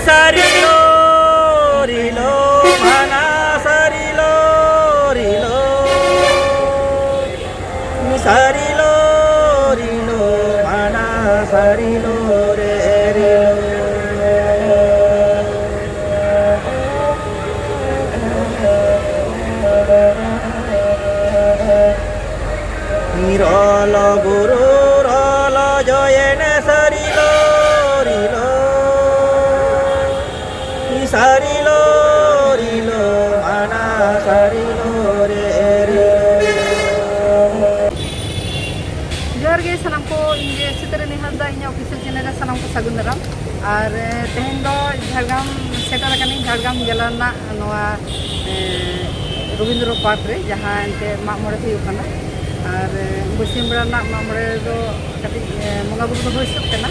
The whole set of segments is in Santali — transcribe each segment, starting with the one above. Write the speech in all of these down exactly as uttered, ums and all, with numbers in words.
ᱥᱟᱹᱨᱤ ᱞᱚ ᱨᱤᱞᱚ ᱢᱟᱱᱟ ᱥᱟᱹᱨᱤ ᱞᱚ ᱨᱤᱞᱚ᱾ ᱥᱟᱹᱨᱤ ᱞᱚ ᱨᱤᱞᱚ ᱢᱟᱱᱟ ᱥᱟᱹᱨᱤ ᱞᱚ ᱨᱮ ᱨᱤᱞᱚ᱾ ᱨᱚᱞᱚ ᱜᱩᱨᱩ ᱨᱚᱞᱚ ᱡᱚᱭᱮᱱ ᱥᱟᱹᱨᱤ ᱞᱚ ᱨᱤᱞᱚ᱾ ᱥᱟᱹᱨᱤ ᱞᱚ ᱨᱤᱞᱚ ᱢᱟᱱᱟ ᱥᱟᱹᱨᱤ ᱞᱚ ᱨᱮ ᱨᱤᱞᱚ᱾ ᱡᱚᱦᱟᱨ ᱜᱮ ᱥᱟᱱᱟᱢ ᱠᱚ, ᱤᱧ ᱜᱮ ᱥᱤᱛᱟᱹᱨᱟᱹᱱᱤ ᱦᱟᱸᱥᱫᱟ, ᱤᱧᱟᱹᱜ official channel ᱨᱮ ᱥᱟᱱᱟᱢ ᱠᱚ ᱥᱟᱹᱜᱩᱱ ᱫᱟᱨᱟᱢ᱾ ᱟᱨ, ᱮ, ᱛᱮᱦᱮᱧ ᱫᱚ ᱡᱷᱟᱲᱜᱨᱟᱢ ᱥᱮᱴᱮᱨ ᱟᱠᱟᱱᱟᱹᱧ, ᱡᱷᱟᱲᱜᱨᱟᱢ ᱡᱮᱞᱟ ᱨᱮᱱᱟᱜ ᱱᱚᱣᱟ, ᱮ, ᱨᱚᱵᱤᱱᱫᱨᱚ ᱯᱟᱨᱠ ᱨᱮ, ᱡᱟᱦᱟᱸ ᱮᱱᱛᱮ ᱢᱟᱜ ᱢᱚᱬᱮ ᱦᱩᱭᱩᱜ ᱠᱟᱱᱟ᱾ ᱟᱨ, ᱮ, ᱵᱟᱹᱥᱭᱟᱹᱢ ᱵᱮᱲᱟ ᱨᱮᱱᱟᱜ ᱢᱟᱜ ᱢᱚᱬᱮ ᱨᱮᱫᱚ ᱠᱟᱹᱴᱤᱡ, ᱮ, ᱵᱚᱸᱜᱟ ᱵᱩᱨᱩ ᱫᱚ ᱦᱩᱭ ᱥᱟᱹᱛ ᱠᱟᱱᱟ᱾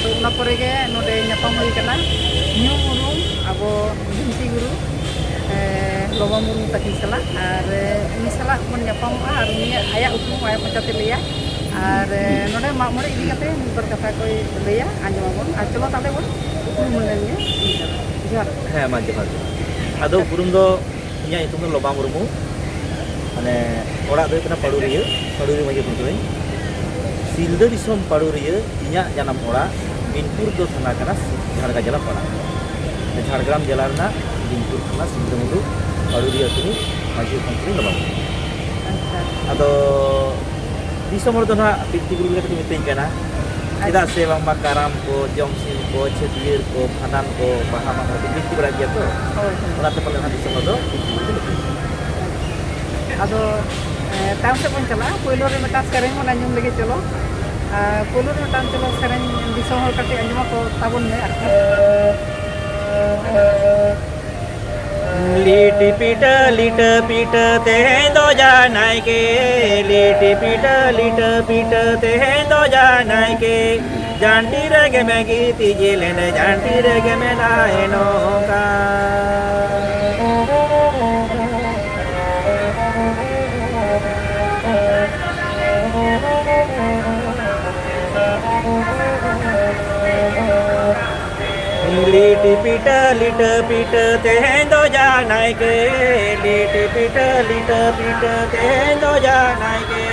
ᱛᱚ, ᱚᱱᱟ ᱯᱚᱨᱮ ᱜᱮ ᱱᱚᱰᱮ ᱧᱟᱯᱟᱢ ᱦᱩᱭ ᱠᱟᱱᱟ ᱧᱩᱢ ᱩᱨᱩᱢ ᱟᱵᱚ ᱵᱤᱱᱛᱤ ᱜᱩᱨᱩ, ᱮ, ᱞᱚᱵᱟ ᱢᱩᱨᱢᱩ ᱛᱟᱹᱠᱤᱱ ᱥᱟᱞᱟᱜ᱾ ᱟᱨ, ᱮ, ᱩᱱᱤ ᱥᱟᱞᱟᱜ ᱵᱚᱱ ᱧᱟᱯᱟᱢᱚᱜᱼᱟ ᱟᱨ ᱩᱱᱤᱭᱟᱜ, ᱟᱭᱟᱜ ᱩᱯᱨᱩᱢ ᱟᱭᱟᱜ ᱢᱚᱪᱟᱛᱮ ᱞᱟᱹᱭᱟ᱾ ᱟᱨ, ᱮ, ᱱᱚᱰᱮ ᱢᱟᱜ ᱢᱚᱬᱮ ᱤᱫᱤ ᱠᱟᱛᱮ ᱢᱤᱫ ᱵᱟᱨ ᱠᱟᱛᱷᱟ ᱠᱚᱭ ᱞᱟᱹᱭᱟ, ᱟᱸᱡᱚᱢ ᱟᱵᱚᱱ᱾ ᱟᱨ ᱪᱚᱞᱚ ᱛᱟᱦᱞᱮ ᱵᱚᱱ ᱩᱯᱨᱩᱢ ᱞᱮᱱ ᱜᱮ᱾ ᱡᱚᱦᱟᱨ᱾ ᱦᱮᱸ, ᱢᱟ ᱡᱚᱦᱟᱨ, ᱡᱚᱦᱟᱨ᱾ ᱟᱫᱚ ᱩᱯᱨᱩᱢ ᱫᱚ ᱤᱧᱟᱹᱜ ᱧᱩᱛᱩᱢ ᱫᱚ ᱞᱚᱵᱟ ᱢᱩᱨᱢᱩ᱾ ᱢᱟᱱᱮ, ᱚᱲᱟᱜ ᱫᱚ ᱦᱩᱭᱩᱜ ᱠᱟᱱᱟ ᱯᱟᱹᱲᱩᱨᱤᱭᱟᱹ, ᱯᱟᱹᱲᱩᱨᱤᱭᱟᱹ ᱢᱟᱹᱡᱷᱤ ᱠᱷᱩᱱᱴᱟᱹᱣᱟᱹᱧ᱾ ᱥᱤᱞᱫᱟᱹ ᱫᱤᱥᱚᱢ ᱯᱟᱹᱲᱩᱨᱤᱭᱟᱹ, ᱤᱧᱟᱹᱜ ᱡᱟᱱᱟᱢ ᱚᱲᱟᱜ ᱵᱤᱱᱯᱩᱨ ᱫᱚ ᱛᱷᱟᱱᱟ ᱠᱟᱱᱟ, ᱡᱷᱟᱲᱜᱨᱟᱢ ᱡᱮᱞᱟ ᱯᱟᱲᱟᱜ ᱠᱟᱱᱟ᱾ ᱡᱷᱟᱲᱜᱨᱟᱢ ᱡᱮᱞᱟ ᱨᱮᱱᱟᱜ ᱵᱤᱱᱯᱩᱨ ᱛᱷᱟᱱᱟ ᱥᱤᱞᱫᱟᱹ ᱢᱩᱞᱩᱠ ᱯᱟᱹᱲᱩᱨᱤᱭᱟᱹ ᱟᱹᱛᱩ ᱨᱤᱱᱤᱡ ᱢᱟᱹᱡᱷᱤ ᱦᱚᱯᱚᱱ ᱠᱟᱹᱱᱟᱹᱧ ᱞᱚᱵᱟ ᱢᱩᱨᱢᱩ᱾ ᱟᱪᱪᱷᱟ᱾ ᱟᱫᱚ ᱫᱤᱥᱚᱢ ᱦᱚᱲ ᱫᱚ ᱱᱟᱦᱟᱜ ᱵᱤᱱᱛᱤ ᱜᱩᱨᱩ ᱞᱮᱠᱟ ᱛᱮᱠᱚ ᱢᱤᱛᱟᱹᱧ ᱠᱟᱱᱟ᱾ ᱪᱮᱫᱟᱜ ᱥᱮ ᱵᱟᱝᱢᱟ ᱠᱟᱨᱟᱢ ᱠᱚ, ᱡᱚᱢ ᱥᱤᱢ ᱠᱚ, ᱪᱷᱟᱹᱴᱭᱟᱹᱨ ᱠᱚ, ᱵᱷᱟᱸᱰᱟᱱ ᱠᱚ, ᱵᱟᱦᱟ ᱢᱟᱜ ᱢᱚᱬᱮ ᱠᱚ ᱵᱤᱱᱛᱤ ᱵᱟᱲᱟᱭ ᱜᱮᱭᱟ ᱛᱚ᱾ ᱦᱳᱭ, ᱦᱳᱭ᱾ ᱚᱱᱟᱛᱮ ᱯᱟᱞᱮ ᱱᱟᱦᱟᱜ ᱫᱤᱥᱚᱢ ᱦᱚᱲ ᱫᱚ ᱵᱤᱱᱛᱤ ᱜᱩᱨᱩ ᱠᱚ ᱢᱤᱛᱟᱹᱧ ᱠᱟᱱᱟ᱾ ᱟᱫᱚ, ᱮ, ᱛᱟᱭᱚᱢ ᱥᱮᱫ ᱵᱚᱱ ᱪᱟᱞᱟᱜᱼᱟ᱾ ᱯᱳᱭᱞᱳ ᱨᱮ ᱢᱤᱫᱴᱟᱝ ᱥᱮᱨᱮᱧ ᱵᱚᱱ ᱟᱸᱡᱚᱢ ᱞᱮᱜᱮ, ᱪᱚᱞᱚ᱾ ᱟᱨ ᱯᱳᱭᱞᱳ ᱨᱮ ᱢᱤᱫᱴᱟᱝ, ᱪᱚᱞᱚ, ᱥᱮᱨᱮᱧ ᱫᱤᱥᱚᱢ ᱦᱚᱲ ᱠᱟᱹᱴᱤᱡ ᱟᱸᱡᱚᱢ ᱟᱠᱚ ᱛᱟᱵᱚᱱ ᱢᱮ ᱟᱨᱠᱤ᱾ ᱞᱤᱴᱤ ᱯᱤᱴᱟᱹ, ᱞᱤᱴᱟᱹ ᱯᱤᱴᱟᱹ, ᱛᱮᱦᱮᱧ ᱫᱚ ᱡᱟᱱᱟᱭ ᱠᱮ᱾ ᱞᱤᱴᱤ ᱯᱤᱴᱟᱹ, ᱞᱤᱴᱟᱹ ᱯᱤᱴᱟᱹ, ᱛᱮᱦᱮᱧ ᱫᱚ ᱡᱟᱱᱟᱭ ᱠᱮ᱾ ᱡᱟᱱᱴᱤ ᱨᱮᱜᱮ ᱢᱮ ᱜᱤᱛᱤᱡ ᱞᱮᱱᱮ, ᱡᱟᱱᱴᱤ ᱨᱮᱜᱮ ᱢᱮᱱᱟᱭ ᱱᱚᱝᱠᱟ᱾ ᱞᱤᱴᱤ ᱯᱤᱴᱟᱹ ᱞᱤᱴᱟᱹ ᱯᱤᱴᱟᱹ ᱛᱮᱦᱮᱧ ᱫᱚ ᱡᱟᱱᱟᱭ ᱜᱮ, ᱞᱤᱴᱤ ᱯᱤᱴᱟᱹ ᱞᱤᱴᱟᱹ ᱯᱤᱴᱟᱹ ᱛᱮᱦᱮᱧ ᱫᱚ ᱡᱟᱱᱟᱭ ᱜᱮ,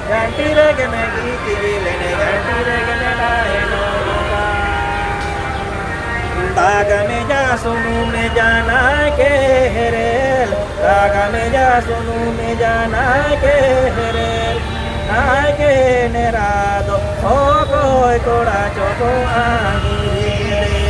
ᱡᱟᱱᱛᱤ ᱨᱮᱜᱮ ᱢᱮᱜᱤ ᱛᱤᱜᱤ ᱞᱮᱱᱮ, ᱡᱟᱱᱛᱤ ᱨᱮᱜᱮ ᱢᱮᱱᱟᱭ ᱱᱚᱝᱠᱟ᱾ ᱫᱟᱜᱟ ᱢᱮᱡᱟ ᱥᱩᱱᱩᱢ ᱢᱮᱡᱟ ᱱᱟᱭᱠᱮ ᱦᱮᱨᱮᱞ, ᱫᱟᱜᱟ ᱢᱮᱡᱟ ᱥᱩᱱᱩᱢ ᱢᱮᱡᱟ ᱱᱟᱭᱠᱮ ᱦᱮᱨᱮᱞ, ᱱᱟᱭᱠᱮ ᱱᱮᱨᱟ ᱫᱚ ᱚᱠᱚᱭ ᱠᱚᱲᱟ ᱪᱚᱠᱚ ᱟᱸᱜᱤᱨ ᱠᱮᱫᱮ᱾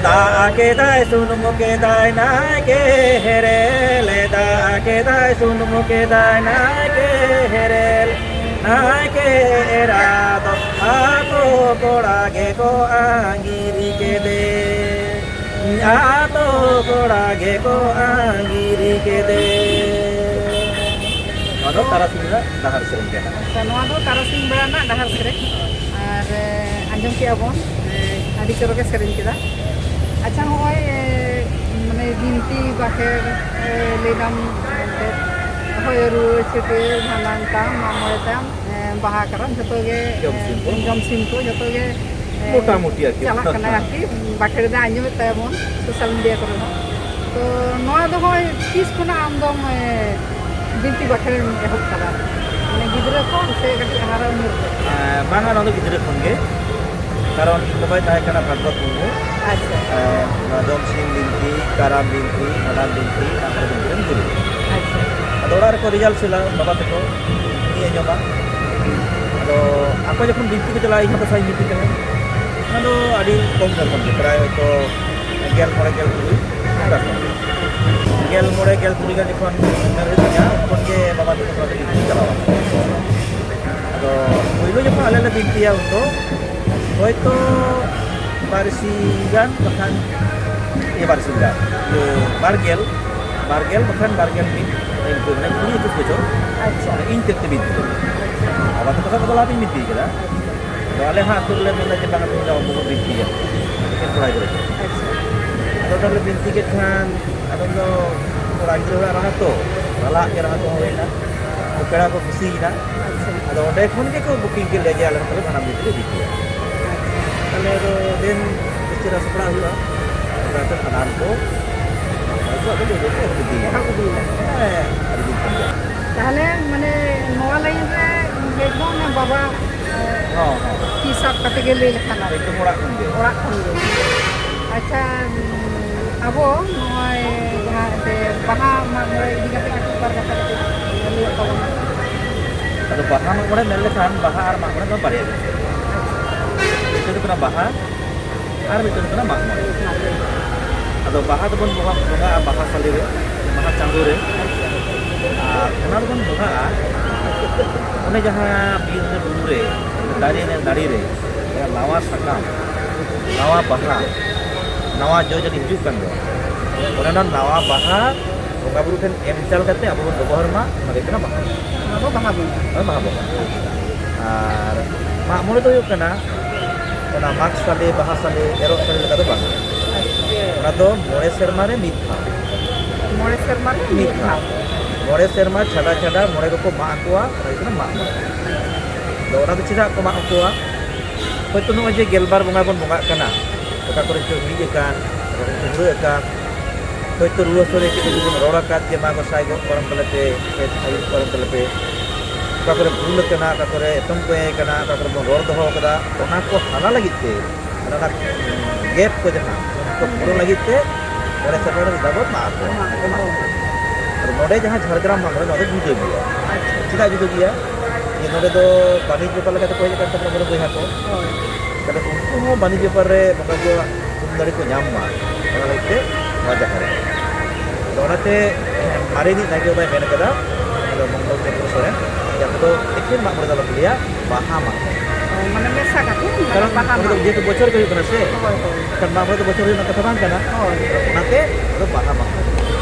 ᱫᱟᱜ ᱠᱮᱫᱟᱭ ᱥᱩᱱᱩᱢ ᱠᱮᱫᱟᱭ ᱱᱟᱭᱠᱮ ᱦᱮᱨᱮᱞ, ᱫᱟᱜ ᱠᱮᱫᱟᱭ ᱥᱩᱱᱩᱢ ᱠᱮᱫᱟᱭ ᱱᱟᱭᱠᱮ ᱦᱮᱨᱮᱞ, ᱱᱟᱭᱠᱮ ᱮᱨᱟ ᱫᱚ ᱟᱛᱳ ᱠᱚᱲᱟ ᱜᱮᱠᱚ ᱟᱸᱜᱤᱨ ᱠᱮᱫᱮ, ᱟᱛᱳ ᱠᱚᱲᱟ ᱜᱮᱠᱚ ᱟᱸᱜᱤᱨ ᱠᱮᱫᱮ᱾ ᱱᱚᱣᱟ ᱫᱚ ᱛᱟᱨᱟᱥᱤᱧ ᱨᱮᱱᱟᱜ ᱰᱟᱦᱟᱨ ᱥᱮᱨᱮᱧ ᱠᱟᱱᱟ᱾ ᱟᱪᱪᱷᱟ, ᱱᱚᱣᱟ ᱫᱚ ᱛᱟᱨᱟᱥᱤᱧ ᱵᱮᱲᱟ ᱨᱮᱱᱟᱜ ᱰᱟᱦᱟᱨ ᱥᱮᱨᱮᱧ᱾ ᱟᱨ, ᱮ, ᱟᱸᱡᱚᱢ ᱠᱮᱜᱼᱟ ᱵᱚᱱ, ᱮ, ᱟᱹᱰᱤ ᱪᱚᱨᱚᱠᱮ ᱥᱮᱨᱮᱧ ᱠᱮᱫᱟ᱾ ᱟᱪᱪᱷᱟ, ᱦᱚᱸᱜᱼᱚᱭ, ᱮ, ᱢᱟᱱᱮ ᱵᱤᱱᱛᱤ ᱵᱟᱠᱷᱮᱲ, ᱮ, ᱞᱟᱹᱭ ᱫᱟᱢ, ᱮᱱᱛᱮᱫ, ᱦᱚᱭ ᱨᱩᱣᱟᱹᱲ, ᱪᱷᱟᱹᱴᱭᱟᱹᱨ, ᱵᱷᱟᱸᱰᱟᱱ ᱛᱟᱢ, ᱢᱟᱜ ᱢᱚᱬᱮ ᱛᱟᱢ, ᱮ, ᱵᱟᱦᱟ ᱠᱟᱨᱟᱢ, ᱡᱚᱛᱚ ᱜᱮ, ᱡᱚᱢ ᱮ, ᱥᱤᱢ ᱠᱚ᱾ ᱡᱚᱢ ᱥᱤᱢ ᱠᱚ, ᱡᱚᱛᱚ ᱜᱮ, ᱮ, ᱢᱚᱴᱟᱢᱩᱴᱤ ᱟᱨᱠᱤ᱾ ᱪᱟᱞᱟᱜ ᱠᱟᱱᱟ ᱟᱨᱠᱤ, ᱵᱟᱠᱷᱮᱲ ᱫᱚ ᱟᱸᱡᱚᱢᱮᱫ ᱛᱟᱭᱟ ᱵᱚᱱ ᱥᱳᱥᱟᱞ ᱢᱤᱰᱤᱭᱟ ᱠᱚᱨᱮ ᱦᱚᱸ᱾ ᱛᱚ ᱱᱚᱣᱟ ᱫᱚ ᱦᱚᱸᱜᱼᱚᱭ ᱛᱤᱥ ᱠᱷᱚᱱᱟᱜ ᱟᱢ ᱫᱚᱢ, ᱮ, ᱵᱤᱱᱛᱤ ᱵᱟᱠᱷᱮᱲ ᱮᱦᱚᱵ ᱠᱟᱫᱟ? ᱢᱟᱱᱮ ᱜᱤᱫᱽᱨᱟᱹ ᱠᱷᱚᱱ ᱥᱮ ᱠᱟᱹᱴᱤᱡ ᱦᱟᱨᱟ ᱩᱢᱮᱨ ᱨᱮ? ᱮᱸ, ᱵᱟᱝᱟ, ᱱᱚᱣᱟ ᱫᱚ ᱜᱤᱫᱽᱨᱟᱹ ᱠᱷᱚᱱ ᱜᱮ᱾ ᱠᱟᱨᱚᱱ ᱤᱧ ᱵᱟᱵᱟᱭ ᱛᱟᱦᱮᱸ ᱠᱟᱱᱟ ᱵᱷᱟᱜᱽᱵᱚᱛ ᱢᱩᱨᱢᱩ᱾ ᱟᱪᱪᱷᱟ᱾ ᱮᱸ, ᱱᱚᱣᱟ ᱡᱚᱢ ᱥᱤᱢ ᱵᱤᱱᱛᱤ, ᱠᱟᱨᱟᱢ ᱵᱤᱱᱛᱤ, ᱵᱷᱟᱸᱰᱟᱱ ᱵᱤᱱᱛᱤ, ᱢᱟᱜ ᱢᱚᱬᱮ ᱵᱤᱱᱛᱤ ᱨᱮᱱ ᱜᱩᱨᱩ᱾ ᱟᱪᱪᱷᱟ᱾ ᱟᱫᱚ ᱚᱲᱟᱜ ᱨᱮᱠᱚ ᱨᱮᱡᱟᱞᱴ ᱥᱮᱞᱟ ᱵᱟᱵᱟ ᱛᱟᱠᱚ, ᱤᱧ ᱟᱸᱡᱚᱢᱟ᱾ ᱟᱫᱚ ᱟᱠᱚ ᱡᱚᱠᱷᱚᱱ ᱵᱤᱱᱛᱤ ᱠᱚ ᱪᱟᱞᱟᱜᱼᱟ, ᱤᱧ ᱦᱚᱸ ᱫᱟᱸᱥᱟᱭ ᱵᱤᱱᱛᱤ ᱛᱟᱦᱮᱸᱫ᱾ ᱚᱱᱟ ᱫᱚ ᱟᱹᱰᱤ ᱠᱚᱢ ᱩᱢᱮᱨ ᱠᱷᱚᱱ ᱜᱮ, ᱯᱨᱟᱭ ᱦᱚᱭᱛᱳ ᱜᱮᱞ ᱢᱚᱬᱮ, ᱜᱮᱞ ᱛᱩᱨᱩᱭ, ᱚᱱᱠᱟ ᱠᱷᱚᱱ᱾ ᱜᱮᱞ ᱢᱚᱬᱮ, ᱜᱮᱞ ᱛᱩᱨᱩᱭ ᱜᱟᱱ ᱡᱚᱠᱷᱚᱱ ᱩᱢᱮᱨ ᱦᱩᱭᱩᱜ ᱛᱤᱧᱟ, ᱩᱱ ᱠᱷᱚᱱ ᱜᱮ ᱵᱟᱵᱟ ᱛᱟᱠᱚ ᱥᱟᱞᱟᱜ ᱫᱚ ᱵᱤᱱᱛᱤ ᱠᱚ ᱪᱟᱞᱟᱣᱟ᱾ ᱟᱫᱚ ᱯᱳᱭᱞᱳ ᱡᱚᱠᱷᱚᱱ ᱟᱞᱮ ᱞᱮ ᱵᱤᱱᱛᱤᱭᱟ, ᱩᱱ ᱫᱚ ᱦᱚᱭᱛᱳ ᱵᱟᱨ ᱤᱥᱤ ᱜᱟᱱ, ᱵᱟᱠᱷᱟᱱ, ᱮ, ᱵᱟᱨ ᱤᱥᱤ ᱜᱟᱱ, ᱤᱭᱟᱹ, ᱵᱟᱨ ᱜᱮᱞ, ᱵᱟᱨ ᱜᱮᱞ ᱵᱟᱠᱷᱟᱱ ᱵᱟᱨ ᱜᱮᱞ ᱢᱤᱫ, ᱤᱱᱠᱟᱹ ᱢᱟᱱᱮ ᱠᱩᱲᱤ ᱮᱠᱩᱥ ᱵᱚᱪᱷᱚᱨ᱾ ᱟᱪᱪᱷᱟ᱾ ᱤᱧ ᱛᱮᱫ ᱛᱮ ᱵᱤᱱᱛᱤ ᱫᱚ᱾ ᱟᱪᱪᱷᱟ᱾ ᱵᱟᱵᱟ ᱛᱟᱠᱚ ᱥᱟᱞᱟᱜ ᱫᱚ ᱞᱟᱦᱟ ᱛᱤᱧ ᱵᱤᱱᱛᱤ ᱠᱟᱫᱟ᱾ ᱟᱪᱪᱷᱟ᱾ ᱟᱫᱚ ᱟᱞᱮ ᱦᱚᱸ ᱟᱹᱛᱩ ᱨᱮᱞᱮ ᱢᱮᱱᱫᱟ ᱡᱮ, "ᱵᱟᱝ, ᱛᱮᱦᱮᱧ ᱫᱚ ᱟᱵᱚ ᱵᱚᱱ ᱵᱤᱱᱛᱤᱭᱟ, ᱮᱠᱮᱱ ᱠᱚᱲᱟ ᱜᱤᱫᱽᱨᱟᱹ ᱠᱚ᱾" ᱟᱪᱪᱷᱟ᱾ ᱟᱫᱚ ᱛᱟᱦᱞᱮ ᱵᱤᱱᱛᱤ ᱠᱮᱫ ᱠᱷᱟᱱ, ᱟᱫᱚ ᱫᱚ ᱠᱚᱲᱟ ᱜᱤᱫᱽᱨᱟᱹ ᱚᱲᱟᱜ ᱨᱟᱦᱟ ᱛᱚ, ᱨᱟᱦᱟ ᱜᱮ ᱨᱟᱦᱟ ᱠᱚᱦᱚᱸ ᱦᱩᱭᱱᱟ, ᱯᱮᱲᱟ ᱠᱚ ᱠᱩᱥᱤᱭᱮᱱᱟ᱾ ᱟᱪᱪᱷᱟ᱾ ᱟᱫᱚ ᱚᱸᱰᱮ ᱠᱷᱚᱱ ᱜᱮᱠᱚ ᱵᱩᱠᱤᱝ ᱠᱮᱫ ᱞᱮᱭᱟ ᱡᱮ ᱟᱞᱮ ᱦᱚᱸ ᱛᱟᱦᱞᱮ ᱵᱷᱟᱸᱰᱟᱱ ᱜᱤᱫᱽᱨᱟᱹ ᱤᱫᱤ ᱠᱚᱣᱟ᱾ ᱛᱟᱦᱞᱮ ᱟᱫᱚ ᱫᱮᱱ ᱪᱮᱦᱨᱟ ᱥᱟᱯᱲᱟᱣ ᱦᱩᱭᱩᱜᱼᱟ᱾ ᱚᱱᱟᱛᱮ ᱵᱷᱟᱸᱰᱟᱱ ᱠᱚ ᱱᱚᱜᱼᱚᱭ ᱠᱚ ᱟᱫᱚ ᱵᱟᱹᱭ ᱵᱟᱹᱭ ᱛᱮ ᱮᱦᱚᱵ ᱤᱫᱤᱭᱮᱱᱟ᱾ ᱮᱦᱚᱵ ᱤᱫᱤᱭᱮᱱᱟ᱾ ᱦᱮᱸ, ᱟᱹᱰᱤ ᱫᱤᱱ ᱠᱷᱚᱱ ᱜᱮ᱾ ᱛᱟᱦᱞᱮ ᱢᱟᱱᱮ ᱱᱚᱣᱟ ᱞᱟᱭᱤᱱ ᱨᱮ ᱦᱮᱡ ᱫᱚ ᱚᱱᱟ ᱵᱟᱵᱟ ᱦᱚᱸ, ᱦᱚᱸ᱾ ᱛᱤ ᱥᱟᱵ ᱠᱟᱛᱮ ᱜᱮ ᱞᱟᱹᱭ ᱞᱮᱠᱷᱟᱱ ᱟᱨᱠᱤ᱾ ᱮᱠᱫᱚᱢ ᱚᱲᱟᱜ ᱠᱷᱚᱱ ᱜᱮ᱾ ᱚᱲᱟᱜ ᱠᱷᱚᱱ ᱜᱮ᱾ ᱟᱪᱪᱷᱟ, ᱩᱸ, ᱟᱵᱚ ᱱᱚᱜᱼᱚᱭ ᱡᱟᱦᱟᱸ ᱮᱱᱛᱮ ᱵᱟᱦᱟ ᱢᱟᱜ ᱢᱚᱬᱮ ᱤᱫᱤ ᱠᱟᱛᱮ ᱠᱟᱹᱴᱤᱡ ᱵᱟᱨ ᱠᱟᱛᱷᱟ ᱠᱟᱹᱴᱤᱡ ᱞᱟᱹᱭᱚᱜ ᱛᱟᱵᱚᱱᱟ᱾ ᱟᱫᱚ ᱵᱟᱦᱟ ᱢᱟᱜ ᱢᱚᱬᱮ ᱢᱮᱱ ᱞᱮᱠᱷᱟᱱ ᱵᱟᱦᱟ ᱟᱨ ᱢᱟᱜ ᱢᱚᱬᱮ ᱫᱚ ᱵᱟᱨᱭᱟ ᱜᱮ᱾ ᱢᱤᱫᱴᱮᱱ ᱫᱚ ᱠᱟᱱᱟ ᱵᱟᱦᱟ ᱟᱨ ᱢᱤᱫᱴᱮᱱ ᱫᱚ ᱠᱟᱱᱟ ᱢᱟᱜ ᱢᱚᱬᱮ᱾ ᱟᱫᱚ ᱵᱟᱦᱟ ᱫᱚᱵᱚᱱ ᱵᱚᱸᱜᱟ, ᱵᱚᱸᱜᱟᱜᱼᱟ ᱵᱟᱦᱟ ᱥᱟᱞᱮ ᱨᱮ, ᱵᱟᱦᱟ ᱪᱟᱸᱫᱳ ᱨᱮ᱾ ᱟᱨ ᱚᱱᱟ ᱫᱚᱵᱚᱱ ᱵᱚᱸᱜᱟᱜᱼᱟ ᱚᱱᱮ ᱡᱟᱦᱟᱸ ᱵᱤᱨ ᱨᱮ, ᱵᱩᱨᱩ ᱨᱮ, ᱫᱟᱨᱮ ᱨᱮ, ᱱᱟᱹᱲᱤ ᱨᱮ ᱱᱟᱣᱟ ᱥᱟᱠᱟᱢ, ᱱᱟᱣᱟ ᱵᱟᱦᱟ, ᱱᱟᱣᱟ ᱡᱚ ᱡᱟᱹᱱᱤᱡ ᱦᱤᱡᱩᱜ ᱠᱟᱱ ᱫᱚ, ᱚᱱᱮ ᱚᱱᱟ ᱱᱟᱣᱟ ᱵᱟᱦᱟ ᱵᱚᱸᱜᱟ ᱵᱩᱨᱩ ᱴᱷᱮᱱ ᱮᱢ ᱪᱟᱞ ᱠᱟᱛᱮ ᱟᱵᱚ ᱵᱚᱱ ᱵᱮᱵᱚᱦᱚᱨ ᱢᱟ, ᱚᱱᱟ ᱫᱚ ᱦᱩᱭᱩᱜ ᱠᱟᱱᱟ ᱵᱟᱦᱟ᱾ ᱚᱱᱟ ᱫᱚ ᱵᱟᱦᱟ ᱵᱚᱸᱜᱟ᱾ ᱦᱳᱭ, ᱵᱟᱦᱟ ᱵᱚᱸᱜᱟ᱾ ᱟᱨ ᱢᱟᱜ ᱢᱚᱬᱮ ᱫᱚ ᱦᱩᱭᱩᱜ ᱠᱟᱱᱟ ᱚᱱᱟ ᱢᱟᱜᱽ ᱥᱟᱞᱮ, ᱵᱟᱦᱟ ᱥᱟᱞᱮ, ᱮᱨᱚᱜ ᱥᱟᱞᱮ ᱞᱮᱠᱟ ᱫᱚ ᱵᱟᱝ᱾ ᱟᱪᱪᱷᱟ᱾ ᱚᱱᱟ ᱫᱚ ᱢᱚᱬᱮ ᱥᱮᱨᱢᱟ ᱨᱮ ᱢᱤᱫ ᱫᱷᱟᱣ᱾ ᱢᱚᱬᱮ ᱥᱮᱨᱢᱟ ᱨᱮ ᱢᱤᱫ ᱢᱤᱫ ᱫᱷᱟᱣ᱾ ᱫᱷᱟᱣ᱾ ᱢᱚᱬᱮ ᱥᱮᱨᱢᱟ ᱪᱷᱟᱰᱟ ᱪᱷᱟᱰᱟ ᱢᱚᱬᱮ ᱠᱚᱠᱚ ᱢᱟᱜ ᱟᱠᱚᱣᱟ, ᱚᱱᱟ ᱦᱩᱭᱩᱜ ᱠᱟᱱᱟ ᱢᱟᱜ ᱢᱚᱬᱮ᱾ ᱟᱫᱚ ᱚᱱᱟ ᱫᱚ ᱪᱮᱫᱟᱜ ᱠᱚ ᱢᱟᱜ ᱟᱠᱚᱣᱟ? ᱦᱚᱭᱛᱳ ᱱᱚᱜᱼᱚᱭ ᱡᱮ ᱜᱮᱞᱵᱟᱨ ᱵᱚᱸᱜᱟ ᱵᱚᱱ ᱵᱚᱸᱜᱟᱜ ᱠᱟᱱᱟ, ᱚᱠᱟ ᱠᱚᱨᱮ ᱪᱚ ᱦᱤᱲᱤᱡ ᱟᱠᱟᱱ, ᱚᱠᱟ ᱠᱚᱨᱮ ᱪᱚ ᱦᱩᱲᱟᱹᱜ ᱟᱠᱟᱱ, ᱦᱚᱭᱛᱳ ᱨᱩᱣᱟᱹ ᱦᱟᱹᱥᱩ ᱨᱮ ᱪᱮᱫ ᱠᱚᱪᱚ ᱵᱚᱱ ᱨᱚᱲ ᱟᱠᱟᱫ ᱡᱮ ᱢᱟ ᱜᱚᱸᱥᱟᱭ ᱜᱚᱜ ᱯᱟᱨᱚᱢ ᱛᱟᱞᱮ ᱯᱮ, ᱥᱮ ᱟᱹᱭᱩᱨ ᱯᱟᱨᱚᱢ ᱛᱟᱞᱮ ᱯᱮ, ᱚᱠᱟ ᱠᱚᱨᱮ ᱵᱷᱩᱞ ᱟᱠᱟᱱᱟ, ᱚᱠᱟ ᱠᱚᱨᱮ ᱮᱛᱚᱢ ᱠᱚᱭᱮ ᱟᱠᱟᱱᱟ, ᱚᱠᱟ ᱠᱚᱨᱮ ᱵᱚᱱ ᱨᱚᱲ ᱫᱚᱦᱚ ᱟᱠᱟᱫᱟ, ᱚᱱᱟ ᱠᱚ ᱦᱟᱞᱟ ᱞᱟᱹᱜᱤᱫ ᱛᱮ, ᱚᱱᱟ ᱜᱮᱯ ᱠᱚ ᱡᱟᱦᱟᱸ, ᱚᱱᱟ ᱠᱚ ᱯᱩᱨᱚᱱ ᱞᱟᱹᱜᱤᱫ ᱛᱮ ᱢᱚᱬᱮ ᱥᱮᱨᱢᱟ ᱨᱮ ᱢᱤᱫ ᱫᱷᱟᱣ ᱵᱚᱱ ᱢᱟᱜ ᱟᱠᱚᱣᱟ᱾ ᱢᱟᱜ ᱟᱠᱚᱣᱟ᱾ ᱟᱫᱚ ᱱᱚᱰᱮ ᱡᱟᱦᱟᱸ ᱡᱷᱟᱲᱜᱨᱟᱢ ᱢᱟᱜ ᱢᱚᱬᱮ, ᱱᱚᱣᱟ ᱫᱚ ᱡᱩᱫᱟᱹ ᱜᱮᱭᱟ᱾ ᱟᱪᱪᱷᱟ᱾ ᱪᱮᱫᱟᱜ ᱡᱩᱫᱟᱹ ᱜᱮᱭᱟ? ᱡᱮ ᱱᱚᱰᱮ ᱫᱚ ᱵᱟᱹᱱᱤᱡᱽ ᱵᱮᱯᱟᱨ ᱞᱮᱠᱟᱛᱮ ᱠᱚ ᱦᱮᱡ ᱟᱠᱟᱱ ᱛᱟᱵᱚᱱᱟ ᱵᱚᱱ ᱵᱚᱭᱦᱟ ᱠᱚ᱾ ᱦᱳᱭ᱾ ᱛᱟᱦᱞᱮ ᱩᱱᱠᱩ ᱦᱚᱸ ᱵᱟᱹᱱᱤᱡᱽ ᱵᱮᱯᱟᱨ ᱨᱮ ᱵᱚᱸᱜᱟ ᱵᱩᱨᱩᱣᱟᱜ ᱛᱷᱩᱢ ᱫᱟᱲᱮ ᱠᱚ ᱧᱟᱢ ᱢᱟ, ᱚᱱᱟ ᱞᱟᱹᱜᱤᱫ ᱛᱮ ᱱᱚᱣᱟ ᱡᱟᱦᱮᱨ᱾ ᱟᱫᱚ ᱚᱱᱟᱛᱮ ᱢᱟᱨᱮᱱᱤᱡ ᱱᱟᱭᱠᱮ ᱵᱟᱵᱟᱭ ᱢᱮᱱ ᱠᱟᱫᱟ, ᱩᱱᱤ ᱫᱚ ᱢᱚᱝᱜᱚᱞ ᱪᱚᱸᱫᱽᱨᱚ ᱥᱚᱨᱮᱱ, ᱡᱮ ᱟᱯᱮ ᱫᱚ ᱮᱠᱷᱮᱱ ᱢᱟᱜ ᱢᱚᱬᱮ ᱫᱚ ᱟᱞᱚ ᱯᱮ ᱞᱟᱹᱭᱟ, ᱵᱟᱦᱟ ᱢᱟᱜ ᱢᱚᱬᱮ᱾ ᱚ, ᱢᱟᱱᱮ ᱢᱮᱥᱟ ᱠᱟᱛᱮ, ᱢᱟᱱᱮ ᱠᱟᱨᱚᱱ ᱵᱟᱦᱟ ᱩᱱᱤ ᱫᱚ ᱢᱟᱜ ᱡᱮᱦᱮᱛᱩ ᱢᱚᱬᱮ᱾ ᱵᱚᱪᱷᱚᱨ ᱜᱮ ᱦᱩᱭᱩᱜ ᱠᱟᱱᱟ ᱥᱮ, ᱦᱳᱭ, ᱦᱳᱭ᱾ ᱮᱱᱠᱷᱟᱱ ᱢᱟᱜ ᱢᱚᱬᱮ ᱫᱚ ᱵᱚᱪᱷᱚᱨ ᱨᱮᱱᱟᱜ ᱠᱟᱛᱷᱟ ᱵᱟᱝ ᱠᱟᱱᱟ᱾ ᱦᱳᱭ᱾ ᱚᱱᱟᱛᱮ ᱟᱫᱚ ᱵᱟᱦᱟ ᱢᱟᱜ ᱢᱚᱬᱮ᱾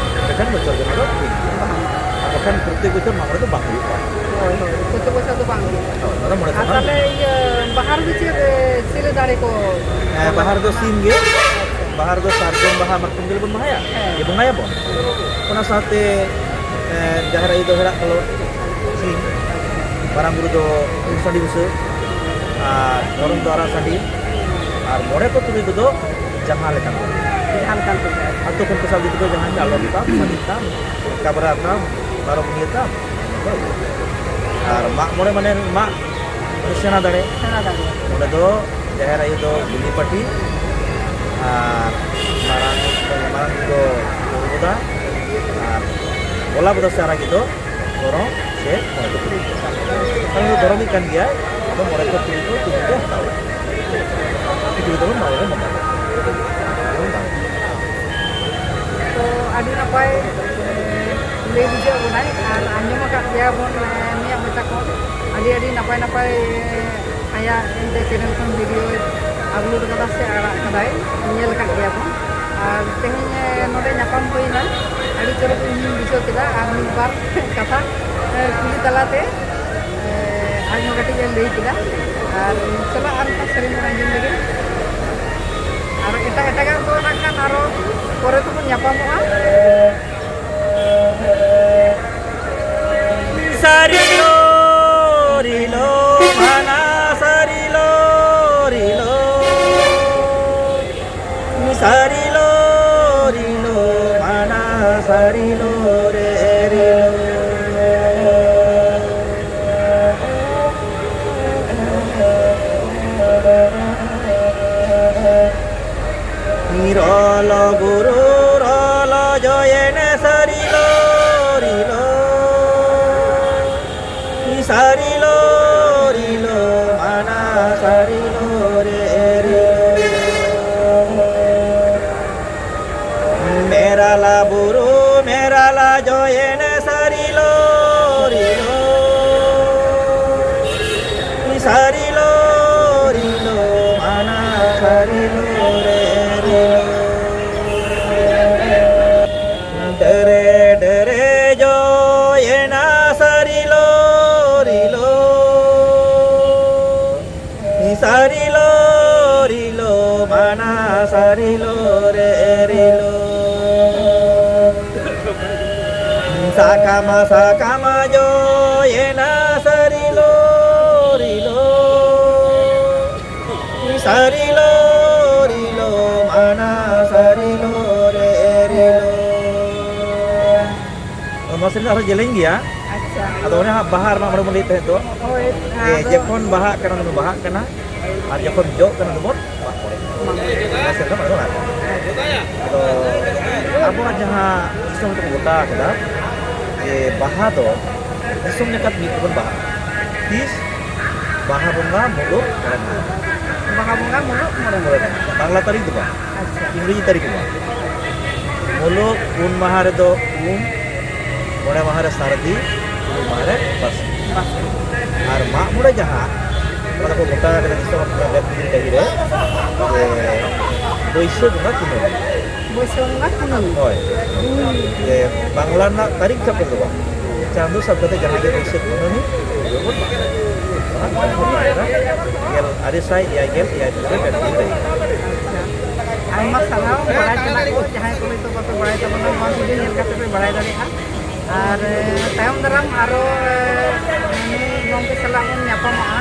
ᱮᱱᱠᱷᱟᱱ ᱵᱚᱪᱷᱚᱨ ᱜᱮ ᱚᱱᱟ ᱫᱚ ᱴᱷᱤᱠ ᱜᱮᱭᱟ᱾ ᱵᱟᱦᱟ ᱢᱟᱜ ᱢᱚᱬᱮ᱾ ᱟᱨ ᱵᱟᱠᱷᱟᱱ ᱯᱨᱚᱛᱮᱠ ᱵᱚᱪᱷᱚᱨ ᱢᱟᱜ ᱢᱚᱬᱮ ᱫᱚ ᱵᱟᱝ ᱦᱩᱭᱩᱜᱼᱟ᱾ ᱦᱳᱭ, ᱦᱳᱭ᱾ ᱯᱨᱚᱛᱮᱠ ᱵᱚᱪᱷᱚᱨ ᱫᱚ ᱵᱟᱝ ᱦᱩᱭᱩᱜᱼᱟ᱾ ᱦᱳᱭ, ᱚᱱᱟ ᱫᱚ ᱢᱚᱬᱮ ᱟᱨ ᱥᱮᱨᱢᱟ ᱛᱟᱦᱞᱮ ᱨᱮ᱾ ᱤᱭᱟᱹ, ᱵᱟᱦᱟ ᱨᱮᱫᱚ ᱪᱮᱫ, ᱮ, ᱪᱮᱫ ᱫᱟᱲᱮ ᱠᱚ? ᱦᱮᱸ, ᱵᱟᱦᱟ ᱨᱮᱫᱚ ᱥᱤᱢ ᱜᱮ᱾ ᱟᱪᱪᱷᱟ᱾ ᱵᱟᱦᱟ ᱨᱮᱫᱚ ᱥᱟᱨᱡᱚᱢ ᱵᱟᱦᱟ ᱢᱟᱛᱠᱚᱢ ᱜᱮᱞᱮ ᱵᱚᱱ ᱵᱟᱦᱟᱭᱟ, ᱦᱮᱸ᱾ ᱡᱮ ᱵᱚᱸᱜᱟᱭᱟᱵᱚᱱ᱾ ᱚᱱᱟ ᱥᱟᱶᱛᱮ, ᱮ, ᱡᱟᱦᱮᱨ ᱟᱭᱳ ᱫᱚ ᱦᱮᱲᱟᱜ ᱠᱟᱞᱚᱴ ᱥᱤᱢ, ᱢᱟᱨᱟᱝ ᱵᱩᱨᱩ ᱫᱚ ᱥᱟᱺᱰᱤ ᱵᱩᱥᱟᱹᱜ, ᱟᱨ ᱫᱷᱚᱨᱚᱢ ᱫᱚ ᱟᱨᱟᱜ ᱥᱟᱺᱰᱤ, ᱟᱨ ᱢᱚᱬᱮ ᱠᱚ ᱛᱩᱨᱩᱭ ᱠᱚᱫᱚ ᱡᱟᱦᱟᱸ ᱞᱮᱠᱟᱱ ᱠᱚ᱾ ᱡᱟᱦᱟᱸ ᱞᱮᱠᱟᱱ ᱠᱚ᱾ ᱟᱹᱛᱩ ᱠᱷᱚᱱ ᱠᱚ ᱥᱟᱵ ᱤᱫᱤ ᱠᱚ, ᱡᱟᱦᱟᱸᱭ ᱠᱟᱞᱚᱴ ᱛᱟᱢ, ᱥᱟᱺᱰᱤ ᱛᱟᱢ, ᱠᱟᱵᱽᱨᱟ ᱛᱟᱢ, ᱢᱮᱨᱚᱢ ᱤᱭᱟᱹ ᱛᱟᱢ᱾ ᱟᱨ ᱢᱟᱜ ᱢᱚᱬᱮ ᱢᱟᱱᱮ ᱢᱟᱜ ᱥᱮᱬᱟ ᱫᱟᱲᱮ᱾ ᱥᱮᱬᱟ ᱫᱟᱲᱮ᱾ ᱚᱸᱰᱮ ᱫᱚ ᱡᱟᱦᱮᱨ ᱟᱭᱳ ᱫᱚ ᱵᱤᱞᱤ ᱯᱟᱹᱴᱤ, ᱟᱨ ᱢᱟᱨᱟᱝ, ᱢᱟᱨᱟᱝ ᱫᱚ ᱵᱚᱫᱟ, ᱟᱨ ᱵᱚᱞᱟ ᱵᱚᱫᱟ ᱥᱮ ᱟᱨᱟᱜᱤ ᱫᱚ ᱫᱷᱚᱨᱚᱢ ᱥᱮ ᱢᱚᱬᱮ ᱠᱚ ᱛᱩᱨᱩᱭ ᱠᱚ᱾ ᱩᱱᱤ ᱫᱚ ᱫᱷᱚᱨᱚᱢᱤᱡ ᱠᱟᱱ ᱜᱮᱭᱟᱭ, ᱟᱫᱚ ᱢᱚᱬᱮ ᱠᱚ ᱛᱩᱨᱩᱭ ᱠᱚ ᱛᱩᱨᱩᱭ ᱠᱚ ᱦᱟᱛᱟᱣᱟ᱾ ᱠᱤᱪᱷᱩ ᱫᱚ ᱵᱚᱱ ᱢᱟᱜ ᱢᱚᱬᱮ ᱵᱚᱸᱜᱟ ᱫᱚ᱾ ᱛᱚ, ᱟᱹᱰᱤ ᱱᱟᱯᱟᱭ, ᱮ, ᱞᱟᱹᱭ ᱵᱩᱡᱷᱟᱹᱣ ᱵᱚᱱᱟᱭ ᱟᱨ ᱟᱸᱡᱚᱢ ᱟᱠᱟᱫ ᱜᱮᱭᱟ ᱵᱚᱱ, ᱮ, ᱩᱱᱤᱭᱟᱜ ᱢᱚᱪᱟ ᱠᱷᱚᱱ ᱟᱹᱰᱤ ᱟᱹᱰᱤ ᱱᱟᱯᱟᱭ ᱱᱟᱯᱟᱭ, ᱮ, ᱟᱭᱟᱜ ᱮᱱᱛᱮ channel ᱠᱷᱚᱱ video upload ᱠᱟᱫᱟ ᱥᱮ ᱟᱲᱟᱜ ᱠᱟᱫᱟᱭ, ᱧᱮᱞ ᱟᱠᱟᱫ ᱜᱮᱭᱟ ᱵᱚᱱ᱾ ᱟᱨ ᱛᱮᱦᱮᱧ, ᱮ, ᱱᱚᱰᱮ ᱧᱟᱯᱟᱢ ᱦᱩᱭᱱᱟ, ᱟᱹᱰᱤ ᱪᱚᱨᱚᱠ ᱤᱧ ᱵᱩᱡᱷᱟᱹᱣ ᱠᱮᱫᱟ᱾ ᱟᱨ ᱢᱤᱫ ᱵᱟᱨ ᱠᱟᱛᱷᱟ, ᱮ, ᱠᱩᱞᱤ ᱛᱟᱞᱟᱛᱮ, ᱮ, ᱟᱡ ᱦᱚᱸ ᱠᱟᱹᱴᱤᱡ ᱮ ᱞᱟᱹᱭ ᱠᱮᱫᱟ᱾ ᱟᱨ ᱪᱚᱞᱚ ᱟᱨ ᱢᱤᱫᱴᱟᱝ ᱥᱮᱨᱮᱧ ᱵᱚᱱ ᱟᱸᱡᱚᱢ ᱞᱮᱜᱮ᱾ ᱟᱨ ᱮᱴᱟᱜ ᱮᱴᱟᱜᱟᱜ ᱫᱚ ᱱᱟᱜ ᱠᱷᱟᱱ ᱟᱨᱚ ᱯᱚᱨᱮ ᱛᱮᱵᱚᱱ ᱧᱟᱯᱟᱢᱚᱜᱼᱟ᱾ ᱥᱟᱹᱨᱤ ᱞᱚ ᱨᱤᱞᱚ ᱢᱟᱱᱟ ᱥᱟᱹᱨᱤ ᱞᱚ ᱨᱤᱞᱚ᱾ ᱥᱟᱹᱨᱤ ᱞᱚ ᱨᱤᱞᱚ ᱢᱟᱱᱟ ᱥᱟᱹᱨᱤ ᱞᱚ ᱨᱮ ᱨᱤᱞᱚ᱾ ᱨᱚᱞᱚ ᱵᱩᱨᱩ ᱨᱚᱞᱚ ᱡᱚᱭᱮᱱ ᱥᱟᱹᱨᱤ ᱞᱚ ᱨᱤᱞᱚ᱾ ᱥᱟᱹᱨᱤ ᱞᱚ ᱨᱤᱞᱚ ᱢᱟᱱᱟ ᱥᱟᱹᱨᱤ ᱞᱚ ᱨᱮ ᱨᱤᱞᱚ᱾ ᱢᱮᱨᱟᱞᱟ ᱵᱩᱨᱩ ᱢᱮᱨᱟᱞᱟ ᱡᱚᱭᱮᱱ ᱥᱟᱹᱨᱤ ᱞᱚ ᱨᱤᱞᱚ᱾ ᱥᱟᱹᱨᱤ ᱞᱚ ᱨᱤᱞᱚ ᱢᱟᱱᱟ ᱥᱟᱹᱨᱤ ᱞᱚ ᱨᱮ ᱨᱤᱞᱚ᱾ ᱰᱮᱨᱮ ᱰᱮᱨᱮ ᱡᱚᱭᱮᱱᱟ ᱥᱟᱹᱨᱤ ᱞᱚ ᱨᱤᱞᱚ᱾ ᱥᱟᱹᱨᱤ ᱞᱚ ᱨᱤᱞᱚ ᱢᱟᱱᱟ ᱥᱟᱹᱨᱤ ᱞᱚ ᱥᱟᱠᱟᱢᱟ ᱥᱟᱠᱟᱢᱟ ᱡᱚᱭᱮᱱᱟ ᱥᱟᱹᱨᱤᱞᱳ ᱨᱤᱞᱳ, ᱥᱟᱹᱨᱤᱞᱳ ᱨᱤᱞᱳ ᱢᱟᱱᱟ ᱥᱟᱹᱨᱤᱞᱳ ᱨᱮ ᱨᱤᱞᱳ᱾ ᱱᱚᱣᱟ ᱥᱮᱨᱮᱧ ᱫᱚ ᱟᱨᱦᱚᱸ ᱡᱮᱞᱮᱧ ᱜᱮᱭᱟ᱾ ᱟᱪᱪᱷᱟ᱾ ᱟᱫᱚ ᱚᱱᱮ ᱦᱟᱸᱜ ᱵᱟᱦᱟ ᱟᱨ ᱢᱟᱜ ᱢᱚᱬᱮ ᱵᱚᱱ ᱞᱟᱹᱭᱮᱫ ᱛᱟᱦᱮᱸᱫ ᱫᱚ, ᱦᱳᱭ, ᱡᱮ ᱟᱫᱚ ᱡᱚᱠᱷᱚᱱ ᱵᱟᱦᱟᱜ ᱠᱟᱱᱟ ᱩᱱ ᱫᱚ ᱵᱟᱦᱟᱜ ᱠᱟᱱᱟ, ᱟᱨ ᱡᱚᱠᱷᱚᱱ ᱡᱚᱜ ᱠᱟᱱᱟ ᱩᱱ ᱫᱚᱵᱚᱱ ᱢᱟᱜ ᱢᱚᱬᱮ ᱠᱟᱱᱟ᱾ ᱢᱟᱜ ᱢᱚᱬᱮ᱾ ᱱᱚᱣᱟ ᱥᱮᱨᱮᱧ ᱫᱚ ᱢᱟᱱᱮ ᱚᱱᱟ ᱠᱟᱱᱟ᱾ ᱟᱫᱚ ᱟᱵᱚᱣᱟᱜ ᱡᱟᱦᱟᱸ ᱫᱤᱥᱚᱢ ᱨᱮᱠᱚ ᱜᱚᱴᱟ ᱟᱠᱟᱫᱟ ᱡᱮ ᱵᱟᱦᱟ ᱫᱚ ᱫᱤᱥᱚᱢ ᱡᱟᱠᱟᱛ ᱢᱤᱫ ᱛᱮᱵᱚᱱ ᱵᱟᱦᱟᱜᱼᱟ᱾ ᱛᱤᱥ? ᱵᱟᱦᱟ ᱵᱚᱸᱜᱟ ᱢᱩᱞᱩᱜ ᱢᱚᱬᱮ ᱢᱟᱦᱟ᱾ ᱵᱟᱦᱟ ᱵᱚᱸᱜᱟ ᱢᱩᱞᱩᱜ ᱢᱚᱬᱮ ᱢᱚᱬᱮ ᱢᱟᱦᱟ᱾ ᱢᱟᱦᱟ᱾ ᱵᱟᱝᱞᱟ ᱛᱟᱹᱨᱤᱠᱷ ᱫᱚ ᱵᱟᱝ᱾ ᱟᱪᱪᱷᱟ᱾ ᱤᱝᱨᱮᱡᱤ ᱛᱟᱹᱨᱤᱠᱷ ᱫᱚ ᱵᱟᱝ᱾ ᱢᱩᱞᱩᱜ ᱯᱩᱱ ᱢᱟᱦᱟ ᱨᱮᱫᱚ ᱩᱢ, ᱢᱚᱬᱮ ᱢᱟᱦᱟ ᱨᱮ ᱥᱟᱹᱨᱫᱤ, ᱛᱩᱨᱩᱭ ᱢᱟᱦᱟ ᱨᱮ ᱵᱟᱥᱠᱮ᱾ ᱵᱟᱥᱠᱮ᱾ ᱟᱨ ᱢᱟᱜ ᱢᱚᱬᱮ ᱡᱟᱦᱟᱸ, ᱚᱱᱟ ᱫᱚᱠᱚ ᱜᱚᱴᱟ ᱟᱠᱟᱫᱟ ᱫᱤᱥᱚᱢ ᱨᱮᱱᱟᱜ ᱵᱮᱫ ᱵᱤᱫᱤᱨ ᱰᱟᱹᱦᱤ ᱨᱮ, ᱡᱮ ᱵᱟᱹᱭᱥᱟᱹᱠᱷ ᱵᱚᱸᱜᱟ ᱠᱩᱱᱟᱹᱢᱤ᱾ ᱵᱟᱹᱭᱥᱟᱹᱠᱷ ᱵᱚᱸᱜᱟ ᱠᱩᱱᱟᱹᱢᱤ᱾ ᱦᱳᱭ᱾ ᱦᱩᱸ᱾ ᱡᱮ ᱵᱟᱝᱞᱟ ᱨᱮᱱᱟᱜ ᱛᱟᱹᱨᱤᱠᱷ ᱥᱟᱵ ᱠᱟᱛᱮ ᱫᱚ ᱵᱟᱝ, ᱪᱟᱸᱫᱚ ᱥᱟᱵ ᱠᱟᱛᱮ ᱡᱟᱦᱟᱸ ᱜᱮ ᱵᱟᱹᱭᱥᱟᱹᱠᱷ ᱠᱩᱱᱟᱹᱢᱤ, ᱚᱱᱟ ᱠᱚ ᱜᱚᱴᱟ ᱟᱠᱟᱫᱟ᱾ ᱜᱮᱞ ᱟᱨᱮ ᱥᱟᱭ ᱮᱭᱟᱭ ᱜᱮᱞ ᱮᱭᱟᱭ ᱨᱮ ᱵᱮᱫ ᱵᱤᱫᱤᱨ ᱰᱟᱹᱦᱤ᱾ ᱟᱪᱪᱷᱟ᱾ ᱟᱭᱢᱟ ᱥᱟᱨᱦᱟᱣ ᱵᱟᱲᱟᱭ ᱛᱮᱱᱟᱜ ᱠᱚ, ᱡᱟᱦᱟᱸᱭ ᱠᱚ ᱱᱤᱛᱚᱜ ᱵᱟᱯᱮ ᱵᱟᱲᱟᱭ ᱛᱟᱵᱚᱱᱟ, ᱱᱚᱣᱟ ᱵᱷᱤᱰᱤᱭᱳ ᱧᱮᱞ ᱠᱟᱛᱮ ᱯᱮ ᱵᱟᱲᱟᱭ ᱫᱟᱲᱮᱭᱟᱜᱼᱟ᱾ ᱟᱨ, ᱮ, ᱛᱟᱭᱚᱢ ᱫᱟᱨᱟᱢ ᱟᱨᱚ, ᱮ, ᱢᱟᱱᱮ ᱜᱚᱢᱠᱮ ᱥᱟᱞᱟᱜ ᱵᱚᱱ ᱧᱟᱯᱟᱢᱚᱜᱼᱟ,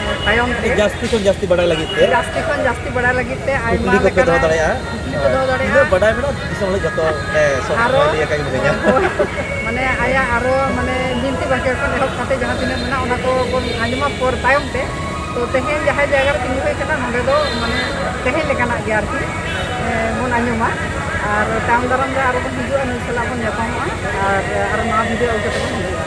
ᱮ, ᱛᱟᱭᱚᱢ ᱛᱮ᱾ ᱡᱟᱹᱥᱛᱤ ᱠᱷᱚᱱ ᱡᱟᱹᱥᱛᱤ ᱵᱟᱲᱟᱭ ᱞᱟᱹᱜᱤᱫ ᱛᱮ ᱡᱟᱹᱥᱛᱤ ᱠᱷᱚᱱ ᱡᱟᱹᱥᱛᱤ ᱵᱟᱲᱟᱭ ᱞᱟᱹᱜᱤᱫ ᱛᱮ ᱟᱭᱢᱟ ᱠᱩᱠᱞᱤ ᱠᱚᱯᱮ ᱞᱮᱠᱟᱱᱟᱜ ᱫᱚᱦᱚ ᱫᱟᱲᱮᱭᱟᱜᱼᱟ᱾ ᱠᱩᱠᱞᱤ ᱯᱮ ᱫᱚᱦᱚ ᱫᱟᱲᱮᱭᱟᱜᱼᱟ᱾ ᱛᱤᱱᱟᱹᱜ ᱵᱟᱰᱟᱭ ᱢᱮᱱᱟᱜᱼᱟ, ᱫᱤᱥᱚᱢ ᱦᱚᱲ ᱡᱚᱛᱚ, ᱮ, ᱥᱚᱵ ᱟᱨᱚ, ᱥᱚᱢᱚᱭ ᱞᱟᱹᱭ ᱟᱠᱟ ᱜᱮ ᱢᱤᱱᱟᱹᱧᱟ᱾ ᱦᱳᱭ, ᱢᱟᱱᱮ ᱟᱭᱟᱜ ᱟᱨᱚ, ᱢᱟᱱᱮ ᱵᱤᱱᱛᱤ ᱵᱟᱠᱷᱮᱬ ᱠᱷᱚᱱ ᱮᱦᱚᱵ ᱠᱟᱛᱮ ᱡᱟᱦᱟᱸ ᱛᱤᱱᱟᱹᱜ ᱢᱮᱱᱟᱜᱼᱟ, ᱚᱱᱟ ᱠᱚ ᱵᱚᱱ ᱟᱸᱡᱚᱢᱟ ᱯᱚᱨ ᱛᱟᱭᱚᱢ ᱛᱮ᱾ ᱛᱚ, ᱛᱮᱦᱮᱧ ᱡᱟᱦᱟᱸ ᱡᱟᱭᱜᱟ ᱨᱮ ᱛᱤᱸᱜᱩ ᱦᱩᱭ ᱠᱟᱱᱟ, ᱱᱚᱰᱮ ᱫᱚ, ᱢᱟᱱᱮ, ᱛᱟᱦᱮᱸ ᱞᱮᱠᱟᱱᱟᱜ ᱜᱮ ᱟᱨᱠᱤ, ᱮ, ᱵᱚᱱ ᱟᱸᱡᱚᱢᱟ᱾ ᱟᱨ ᱛᱟᱭᱚᱢ ᱫᱟᱨᱟᱢ ᱨᱮ ᱟᱨᱚ ᱵᱚᱱ ᱦᱤᱡᱩᱜᱼᱟ, ᱱᱩᱭ ᱥᱟᱞᱟᱜ ᱵᱚᱱ ᱧᱟᱯᱟᱢᱚᱜᱼᱟ᱾ ᱟᱨ, ᱟᱨ ᱱᱟᱣᱟ ᱵᱷᱤᱰᱤᱭᱳ ᱟᱹᱜᱩ ᱠᱟᱛᱮ ᱵᱚᱱ ᱦᱤᱡᱩᱜᱼᱟ᱾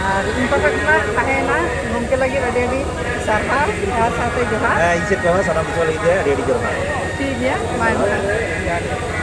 ᱟᱨ ᱤᱧ ᱯᱟᱦᱴᱟ ᱠᱷᱚᱱᱟᱜ ᱛᱟᱦᱮᱸᱭᱮᱱᱟ ᱜᱚᱢᱠᱮ ᱞᱟᱹᱜᱤᱫ ᱟᱹᱰᱤ ᱟᱹᱰᱤ ᱥᱟᱨᱦᱟᱣ ᱟᱨ ᱥᱟᱶᱛᱮ ᱡᱚᱦᱟᱨ᱾ ᱦᱮᱸ, ᱤᱧ ᱥᱮᱫ ᱠᱷᱚᱱ ᱦᱚᱸ ᱥᱟᱱᱟᱢ ᱠᱚ ᱞᱟᱹᱜᱤᱫ ᱛᱮ ᱟᱹᱰᱤ ᱟᱹᱰᱤ ᱡᱚᱦᱟᱨ᱾ ᱴᱷᱤᱠ ᱜᱮᱭᱟ, ᱢᱟ ᱮᱱᱠᱷᱟᱱ ᱡᱚᱦᱟᱨ ᱜᱮ᱾